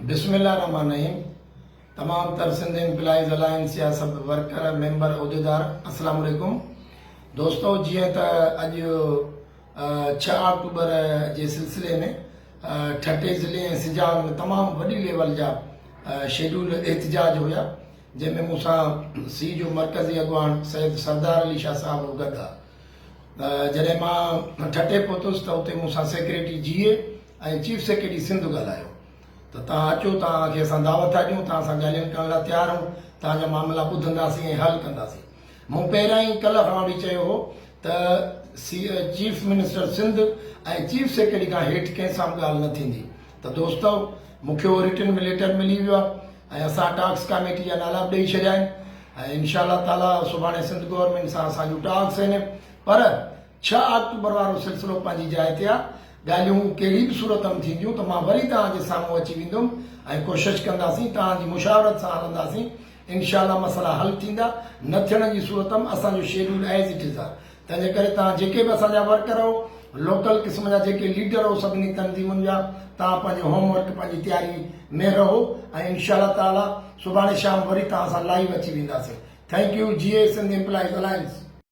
بسم الله الرحمٰن الرحيم تمام تر سنڌ امپلائيز الائنس جا سڀ ورڪر ميمبر عهديدار السلام عليڪم دوستو جيئن ته اڄ ڇهه آڪٽوبر جي سلسلي ۾ ٺٽي ضلعي ۽ سجاول ۾ تمام وڏي ليول جا شيڊول احتجاج هيا جنهن ۾ مون سان سي جو مرڪزي اڳواڻ سيد سردار علي شاهه صاحب به گڏ ها جڏهن مان ٺٽي پهتس ته اتي مون سان سيڪريٽري جي اي ۽ چيف سيڪريٽري سنڌ ڳالهايو ته توهان اچو توهان کي اسان دعوت ٿا ڏيون توهان سان ڳالهين ڪرڻ لاء تيار آهيون توهان جا معاملا ٻڌنداسين ۽ حل ڪنداسين مون پهريان ئي ڪلهه کان وٺي چيو هو ته chief minister Sindh ۽ chief secretary کان هيٺ ڪنهن سان به ڳالهه نه ٿيندي ته دوستو مون کي اهو رٽن ۾ ليٽر ملي ويو آهي ۽ اسان ٽاڪس ڪاميٽي جا نالا به ڏئي ڇڏيا آهن ۽ انشاء الله تعالي سڀاڻي سنڌ گورنمينٽ سان اسان جون ٽاڪس آهن پر ڇهه آڪٽوبر وارو سلسلو پنهنجي جاء تي آهي ڳالهيون ڪهڙي به صورت م ٿينديون ته مان وري توهان جي سامهون اچي ويندم ۽ ڪوشش ڪنداسين توهان جي مشاورت سان هلنداسين انشاء الله مسئلا حل ٿيندا نه ٿيڻ جي صورت م اسان جو شيڊول ايز it is آهي تنهنجي ڪري توهان جيڪي به اسان جا ورڪر آهو لوڪل قسم جا جيڪي ليڊر آهو سڀني تنظيمن جا توهان پنهنجو هوم ورڪ پنهنجي تياري ۾ رهو ۽ انشاء الله تعالي سڀاڻي شام وري توهان سان لائيو اچي وينداسين thank you Jeay Sindh employees alliance.